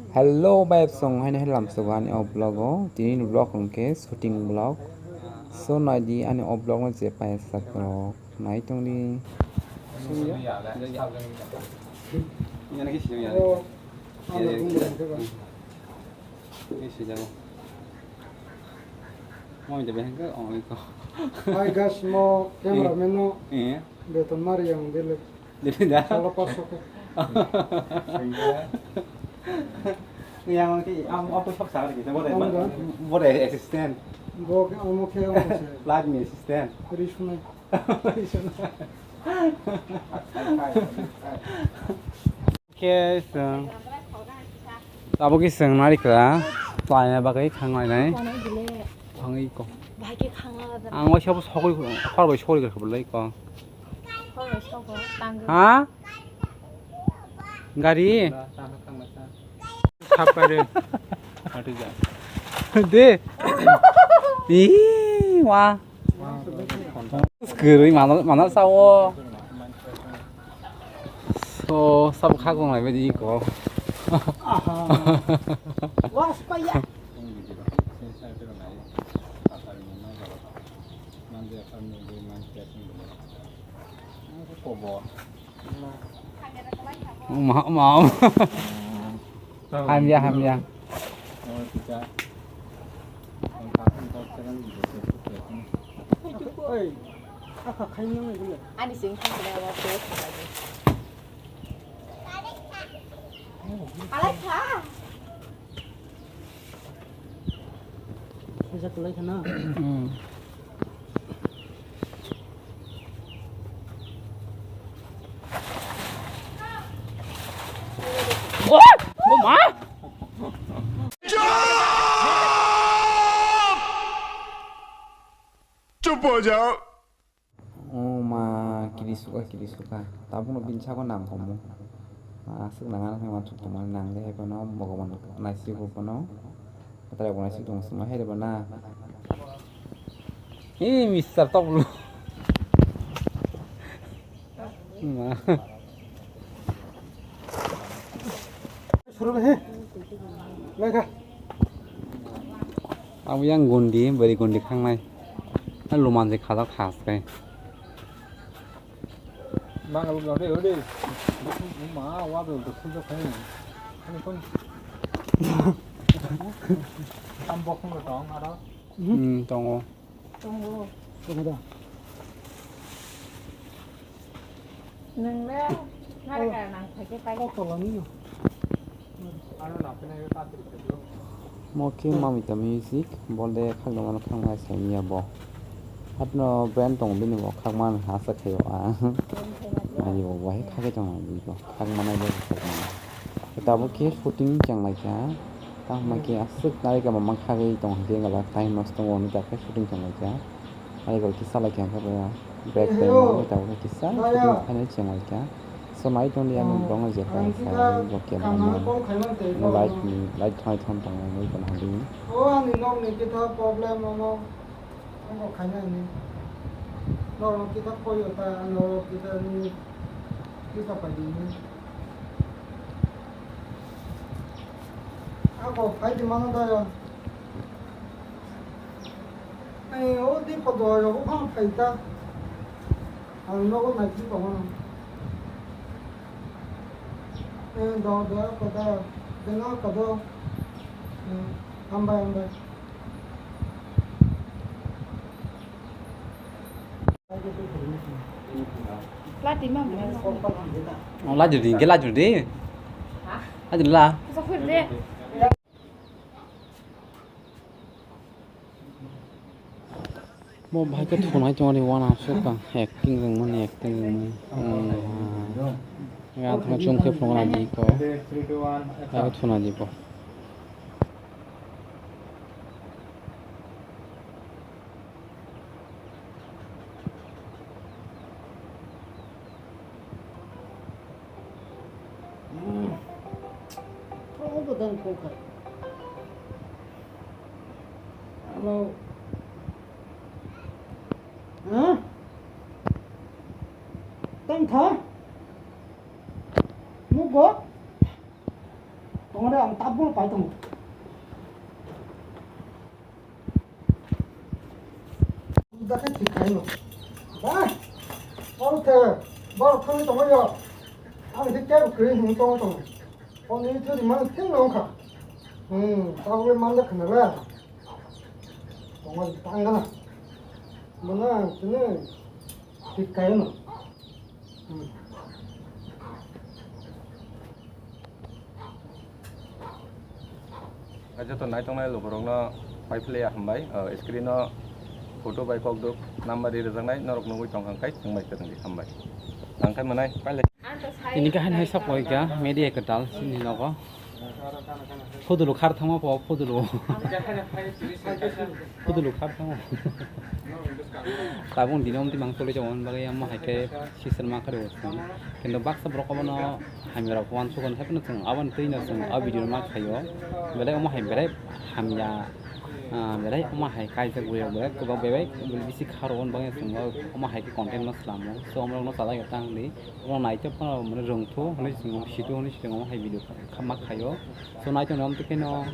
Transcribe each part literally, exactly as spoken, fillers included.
Hello, bai song haino hai lamsogo ani o vlog o. Tini ni vlog hwnkhe shooting vlog. So, naidi ani o vlog no je paisa rok nai tongdi. Hi guys, mo cameraman no beton mari yang dile. Dile da. Solo paso ke. Yang ki am apa sok sa ki. Bore assistant. Bo ke amo ke amo se. Light ni assistant. Risunai. Khe chwng tabuk khe chwng narikra tlaina bagwi khanglai nai. Thangwi ko. Ang waisa bo sogwi khorbai sogwi kha bolai ko. Ha? Gari? Sapare. De. Ih, wa. Kwrwi manal, manal sao. So, sab khak rong lai badi ko. Aha. Was pa ya. Ma, ma. Hamya, hamya. Ani sing sing kena wa ko. Alai kha. Kisa kulai khana. Hmm. Oh, oh ma. Chup ho jao. O ma, kiri suka, kiri suka. Tabukno bini saka nang komo. Ma, aswk nang ano khe ma chuk tongmani nang de hai phano Bhagwan naisik bo phano. Kwtal bo naisik tong sima hai rw na. Ee, mister Toklu. Ma. Suru he. Lai kha. Abo yang gundi, bari gundi khangnai. A luman je khajak khas kai. Mang lu dong de, ode. Ma, wa do do su do khai. Ani kon. Tam bok ko tong aro. Hmm, tongo. Tongo. Tongo da. Nwng le nari kara nang thai khe pai. Kok tolani no. Mo khe mamita music, bol de khakno mano khaknai saimanya bo. Hatno brand tongo bini bo khakmani hasa khaio ang. Ani bo bahai khagwi tongo bini bo. Khakmanai bo khakmani. Tabuk khe shooting chenglaikha. Tamo khe aswk narikha mamang khagwi tong hwnkhe wngkha time nosto tongo hwnwi tabuk khe shooting chenglaikha. Narikol kisa lai khe ang khe break time o tabuk kisa shooting final chenglaikha. So nai tongdi ani borokno je kha sa bo khe light ni light thai thon tong nai kono hadi. O ani nok ni kisa problem omo. Omo khaina ni. Nok ni kisa koi ota ano kisa ni kisa pai di ni. Ako phai di mano da yo. Ai, o di kodo yo, o phang phai ta. Ang nogo nai di kono. Eh, do, do, kodo, deno kodo. Eh, hambai, hambai. Lati di, ke lati di. Lati la. Mo bahai khe thunai tongmani uanasukha acting rwngmani acting rwngmani. Yang thangma chumkhe phunukna di ko. Bahai khe thuna di bo. Promo bo dan kokar. Ano. Ha? Tang kha? Mugo? Tongo de, ang tabuk pai tongo. Dakhe thik khaino. Ba, oro the, borok thangwi tongo yo. Ang khe kebo kwrwi hwnwi tongo tongo. Hwnwi thwrwimani thik no wngkha. Hmm, tabukle manjak khna le. Tongo tang gana. Bono ang chini thik khaino. Hmm. Joto naitongnai lukurokno pai philiya hambai. O, screen o photo bai kokduk number ri rwjaknai norok nugwi tongkha, hwnkhe chwngbai kwrwngdi hambai. Hwnkhe mwnai pailai. Tini kahini hai sak koi kha media kwtal chini nogo. Phudulu khar thangma po phudulu. Phudulu khar thangma. Tabuk dino omtwi mang tolwi tongo, hwnba amo hai khe sister ma kharwi o. Kintu baksa borok abono hamya rok uansukha, haikhe no chwng aboni twi no chwng o video no ma khaio. Belai omo hai belai hamya, ah, belai omo hai kaijak wi rok belai kwbang, belai bisi kharo, hwnba chwng omo hai khe content no swlamo. So omorok no chalai tang di. Omo naithe phano mane rwngthu hwnwi chwng situ hwnwi chwng omo hai video kha-, ma khaio. So naithe no omtwi khe no.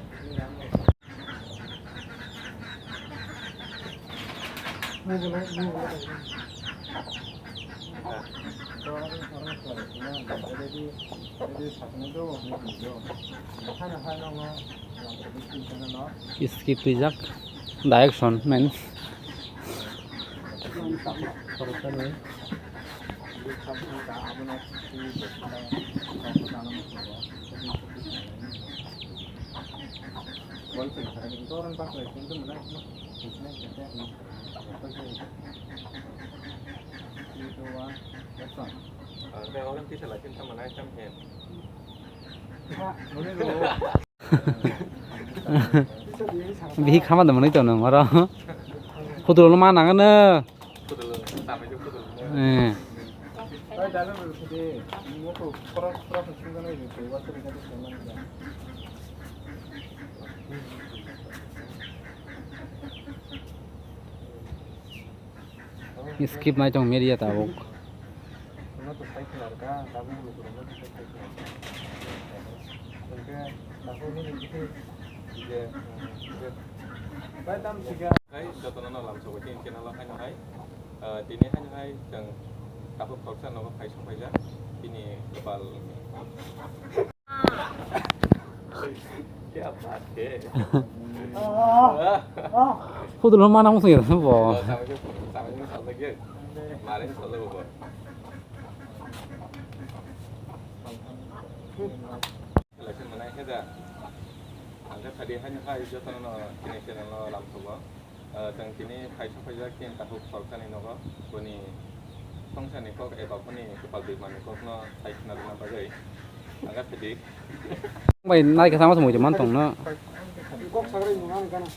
Skip twijak direction man. Bihi khama da mwnwi tong nang oro. Photo lo ma nang ano. Eh. Skip nai tong media tabuk. Hai, jotono no lamsok bai tini channel o haino hai. Ah, tini haino hai chwng tabuk khoroksa nogo phai songphaijak. Tini kwpal. Photo lo mana muchung ya bo. Ang khe phadi haino hai jotono no tini channel no lamsogo. Ah, chwng tini phaisa phaijak tini takhuk khoroksa ni nogo. Boni songsani kok eba boni kwpal twimani kokno sai khna rwna bagwi. Ang khe phadi. Bai nai khe sama se muitu man tong no. Kok sagri nunga ni gana.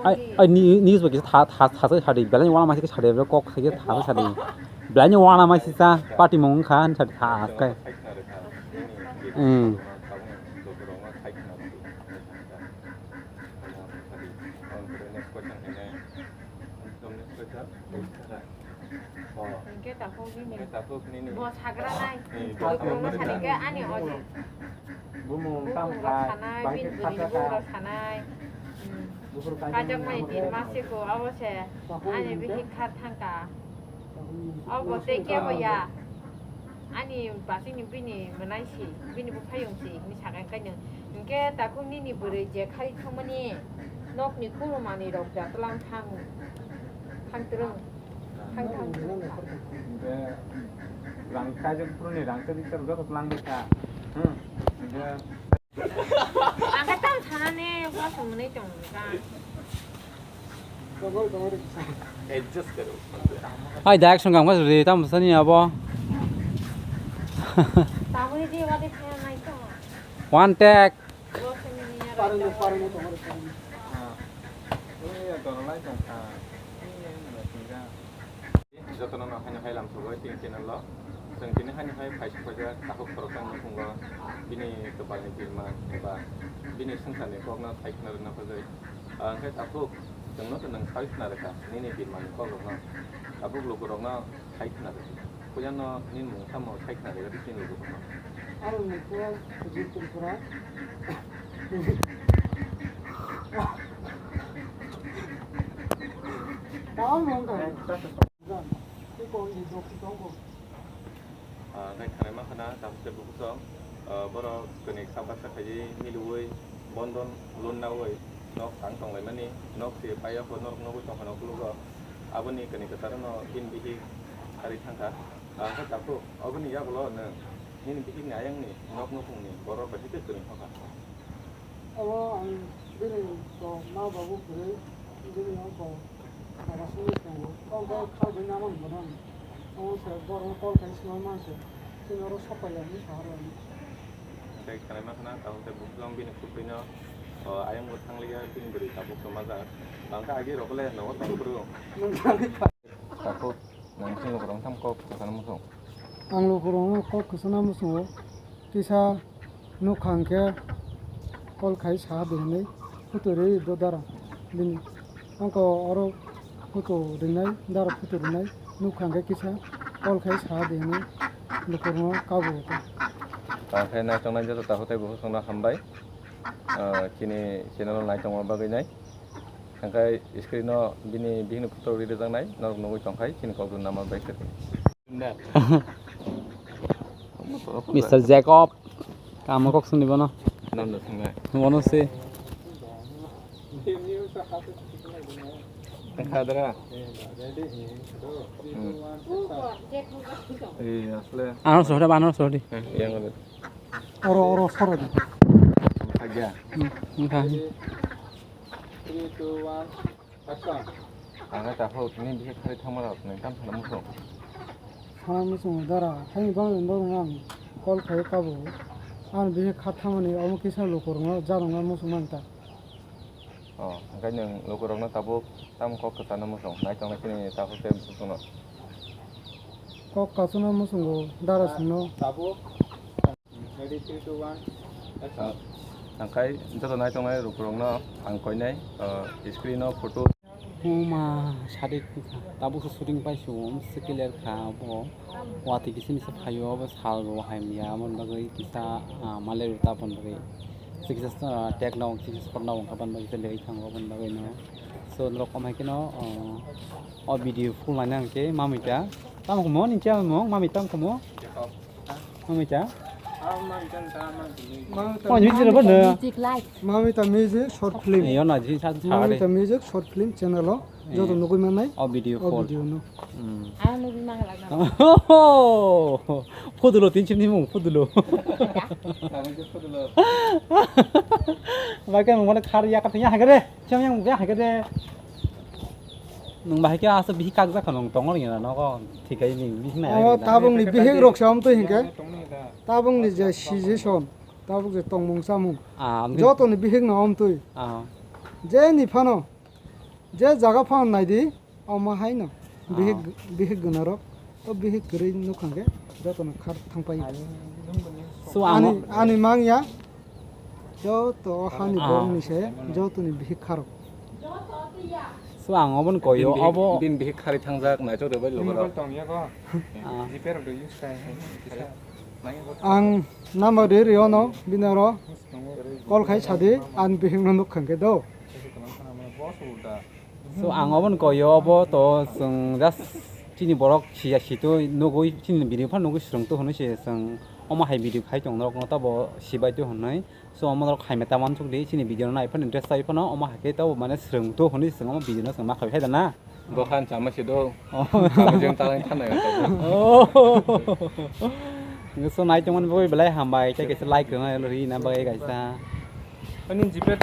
Ai, ai, ni, news bai kisa tha, tha, tha, sa sadi, belai wala mai kisa sadi, kok kisa tha, sa sadi. Belai ni wala mai sisa, party mung kha, sa sadi, tha, sa. Hmm. Hwnkhe takhuk nini. Hwnkhe takhuk nini. Bo sagra nai. Ni, bo Lukurokno sagra sani nai. Khe ani ojit. Bumung tam khai, bini bwrwini bumung rok sanai. Hmm. Kajak mai din masiko abo se. Ani bihik kha thangka. Abo tei kebo ya. Ani basing ni bini mwnai si, bini buphayung si, ni sakai kainwi. Hwnkhe takhuk nini bwrwi je khai thangmani nokni kulumani rok da tlang thang, thang twrwng, thang thang twrwng kha. Hwnkhe rang kaijak phuruni rang kwrwi kwrwi joto tlang di kha. Hmm. Hwnkhe Ang khe tamo sanani uansuk mwnwi tong kha. Adjust karo. Ai, direction kang mas ri, tamo sani abo. Tamoni di wadi phaya nai to. One take. Bo se mini ya. Parung, parung, parung. Ah. Ini ya, dorong lai tong kha. Ini ya, ini ya, tinggal. Jotono no haino hai lamsogwi tini channel o. Chwng tini haino hai phaisa phaijak takhuk khoroksa nukhungo bini kwpalni twima eba bini swngcharni kokno sai khna rwna bagwi. Ah, hwnkhe takhuk Nwng no nwng sai khna rwkha, nini birmani kokrokno. Tabuk lukurokno sai khna rwkha. Puila no nini mung tamo sai khna rwkha, bisi lukurokno. Ani mung khe Khuji Tripura. Tamo mung khe. Tei kon di dok si tongo. Ah, hwnkhe khwnai mankha na, tabuk se bukuchong, ah, borok kwnwi kha baksa khaiwi miliui bondon lun naui nok tang tonglaimani, nok se paiya kho norok nugui tongkha nok lugo. Aboni kwnwi kwcharo no bini bihik kharwi thangkha. Ah, hwnkhe tabuk oboni yagulo nwng nini bihikni ayangni nok nukhungni borok bai khe kwrwi thangkha. Obo ang bini to ma babu kwrwi, bini uncle. Aba simi tongo. Tongkhe kha bini amoni bono. Omo se borok call khai sima manse. Chini oro sopai ya hinwi sahar ya. Tei khwnai ma khna, tabuk tei buphang bini kwpwino, o, ayang bo thangliya, bini bwrwi tabuk kwmajak. Bangkha agi rok le nogo tong bwrwi. Nwng thani pha. Tabuk nwng chini borok tham kok kwchana muchung. Ang lukurokno kok kwchana muchungo. Kisa nukha hwnkhe call khai saha di hinwi photo rwi do dara bini. Angkho oro photo rinai, dara photo rinai nukha hwnkhe kisa call khai saha di hinwi lukurokno kabo. Tamo khe naitongnai joto takhuk tei bukhuk songno hambai. Ah, chini channel o naitongma bagwi nai. Hwnkhe screen o bini bihikni photo rwi rwjaknai norok nugui tongkhai chini kokdun nama bai kwrwi. Mister Jacob. Tamo kok songni bono. Namda thangnai. Bono se. Tangkha dara. Hmm. Eh, asle. Ano sohde, ano sohde. Eh, yang ada. Oro, oro, soro di. Agya. Hmm, okay. Three, two, one, action. Ang khe takhuk nini bihik kharwi thangma rok nwng tamo sana muchung. Sana muchung dara, haini bagwi borok ang call khai kabo. Ang bihik kha thangmani omo kisa lukurokno jarokno muchung manta. Oh, hwnkhe nwng lukurokno tabuk tamo kok kwchana muchung, naitongnai chini takhuk tei bukhukno. Kok kwchana muchungo dara singno. Tabuk. Ready, three, two, one, action. Ah, hwnkhe joto naitongnai lukurokno ang koinai, ah, screen o photo. Uma sadi tabuk se shooting pai se um se clear kha bo. Watwi kisa misa phaio bo sal bo hai mia, aboni bagwi kisa, ah, malai rw ta aboni bagwi. Kisa kisa, ah, take no, kisa shot no wngkha aboni bagwi kisa lerwi thango aboni bagwi no. So norok kom hai kheno, ah, o video full naina hwnkhe mamita. Tamo khe mo ni cha mo, mamita tamo khe mo. Mamita. Oh, music rw bo no. Music live. Mamita music short film. Yo na ji sa sa de. Mamita music short film channel o joto nugui mannai. O video o full. Video no. Hmm. Ang nugui mang lak na. Photo lo tin chini mung photo lo. Ba ke mung khar ya ka ya ha gre. Cham yang ya ha gre. Nung bahai ke asa bihik kak jak nung tongor ya na ko thikai ni bihik na. Oh, tabung ni bihik rok sa om to hinke. Tabung ni je situation, tabuk je tongmung samung. Ah, amtwi. Joto ni bihik no om twi. Ah. Je ni phano, je jaga phano nai di, omo hai no. Bihik, ah, bihik gwnarok, o bihik kwrwi nukha hwnkhe joto no khar thang pai. So, ani, amo ani mang ya, joto o hani, ah, borok ni se, joto ni bihik kharok. So, ang obo no koyo, bini bihik, obo bini bihik khari thangjak, naitok de bai lukurok. Ah. Ang number de rio no, bini oro call khai sadi, ang bihik no nuk khangke do. So, ang obo no koyo, obo to chwng just chini borok siya situ nugui, chini video phan nugui swrwng tu hwnwi se chwng omo hai video khai tong norok no tabo sibai tu hwnwi. So, omo norok khaimeta wansuk di, chini video no nai phano interest chai phano, omo hai khe tabo mane swrwng to hwnwi chwng omo video no chwng ma khai khe da na. Bo khan chama se do. Oh. Chama jeng talai thanai. Oh. So, nai tongmani bagwi belai hambai, tei kaisa like rwna rwna bagwi kaisa. Ani G P